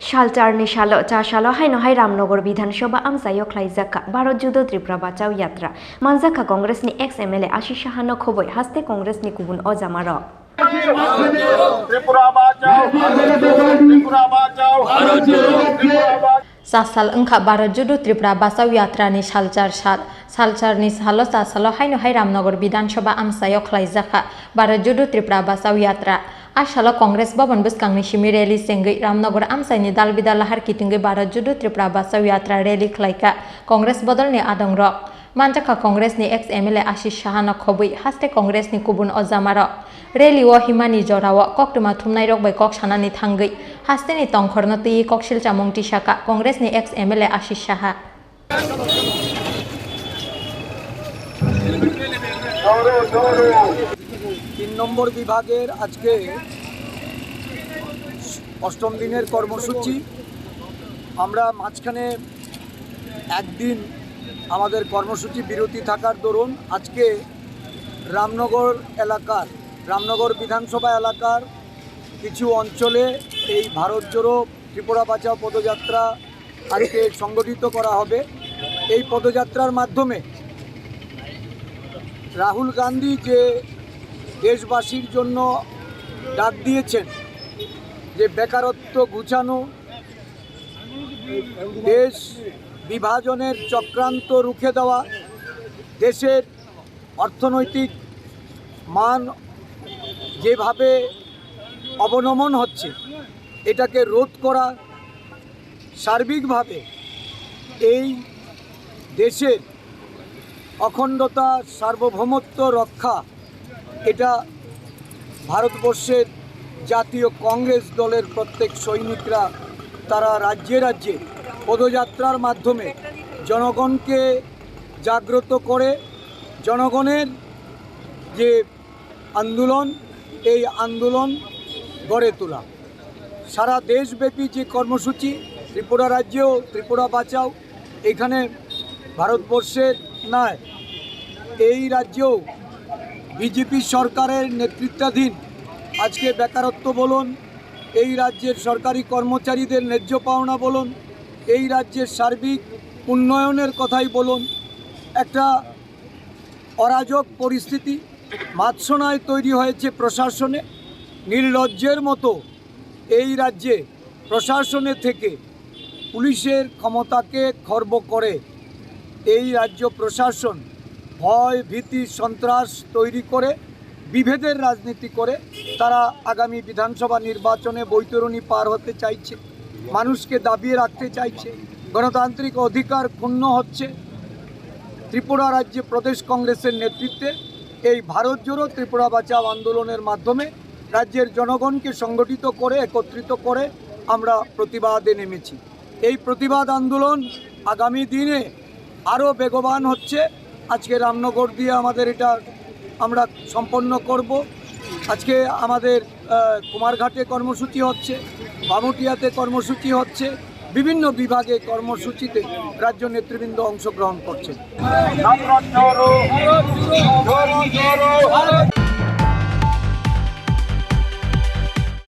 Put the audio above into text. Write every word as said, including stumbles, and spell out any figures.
Salcharni salo, cha salo haino hai Ramnagar Bidhan Sabha amchaio khlaijak kha Bharat Jodo Tripura Bachao Yatra. Manjak kha Congress ni ex M L A Ashish Saha no khobwi, haste Congress ni kubun ojama rok. Tripura Bachao, Tripura Bachao, Tripura Bachao. Cha sal wngkha Bharat Jodo Tripura Bachao Yatra ni salchar sal. Salcharni salo, cha salo haino hai Ramnagar Bidhan Sabha amchaio khlaijak kha Bharat Jodo Tripura Bachao Yatra. A salo Congress Bhavan bwskangni simi rally chengwi Ramnagar amchaini dal bidal lahar kitingwi Bharat Jodo Tripura Bachao Yatra rally khlaikha Congress bodolni adongrok. Manjakha Congress ni ex M L A Ashish Saha no khobwi haste Congress ni kubun ojamarok. Rally o himani jorao koktwma thumnairok bai kok sanani thangwi hasteni tongkhorno twiwi koksil chamung tisakha Congress ni ex M L A Ashish Saha. তিন নম্বর বিভাগের আজকে অষ্টম দিনের কর্মসূচি। আমরা মাঝখানে একদিন আমাদের কর্মসূচি বিরতি থাকার দরুন আজকে রামনগর এলাকার, রামনগর বিধানসভা এলাকার কিছু অঞ্চলে এই ভারত জোড়ো ত্রিপুরা বাঁচাও পদযাত্রা আজকে সংগঠিত করা হবে। এই পদযাত্রার মাধ্যমে রাহুল গান্ধী যে দেশবাসীর জন্য ডাক দিয়েছেন, যে বেকারত্ব ঘুচানো, দেশ বিভাজনের চক্রান্ত রুখে দেওয়া, দেশের অর্থনৈতিক মান যেভাবে অবনমন হচ্ছে, এটাকে রোধ করা, সার্বিকভাবে এই দেশের অখণ্ডতা, সার্বভৌমত্ব রক্ষা, এটা ভারতবর্ষের জাতীয় কংগ্রেস দলের প্রত্যেক সৈনিকরা তারা রাজ্যে রাজ্যে পদযাত্রার মাধ্যমে জনগণকে জাগ্রত করে জনগণের যে আন্দোলন, এই আন্দোলন গড়ে তোলা। সারা দেশব্যাপী যে কর্মসূচি, ত্রিপুরা রাজ্যেও ত্রিপুরা বাঁচাও, এখানে ভারতবর্ষের নয়, এই রাজ্যেও বিজেপি সরকারের নেতৃত্বাধীন আজকে বেকারত্ব বলুন, এই রাজ্যের সরকারি কর্মচারীদের ন্যায্য পাওনা বলুন, এই রাজ্যের সার্বিক উন্নয়নের কথাই বলুন, একটা অরাজক পরিস্থিতি মাৎসনায় তৈরি হয়েছে প্রশাসনে। নির্লজ্জের মতো এই রাজ্যে প্রশাসনে থেকে পুলিশের ক্ষমতাকে খর্ব করে এই রাজ্য প্রশাসন ভয়, ভীতি, সন্ত্রাস তৈরি করে, বিভেদের রাজনীতি করে তারা আগামী বিধানসভা নির্বাচনে বৈতরণী পার হতে চাইছে, মানুষকে দাবিয়ে রাখতে চাইছে, গণতান্ত্রিক অধিকার ক্ষুণ্ণ হচ্ছে। ত্রিপুরা রাজ্যে প্রদেশ কংগ্রেসের নেতৃত্বে এই ভারত জোড়ো ত্রিপুরা বাঁচাও আন্দোলনের মাধ্যমে রাজ্যের জনগণকে সংগঠিত করে, একত্রিত করে আমরা প্রতিবাদে নেমেছি। এই প্রতিবাদ আন্দোলন আগামী দিনে আরও বেগবান হচ্ছে। আজকে রামনগর দিয়ে আমাদের এটা আমরা সম্পন্ন করব। আজকে আমাদের আহ, কুমারঘাটে কর্মসূচি হচ্ছে, বামুটিয়াতে কর্মসূচি হচ্ছে, বিভিন্ন বিভাগে কর্মসূচিতে রাজ্য নেতৃবৃন্দ অংশগ্রহণ করছেন।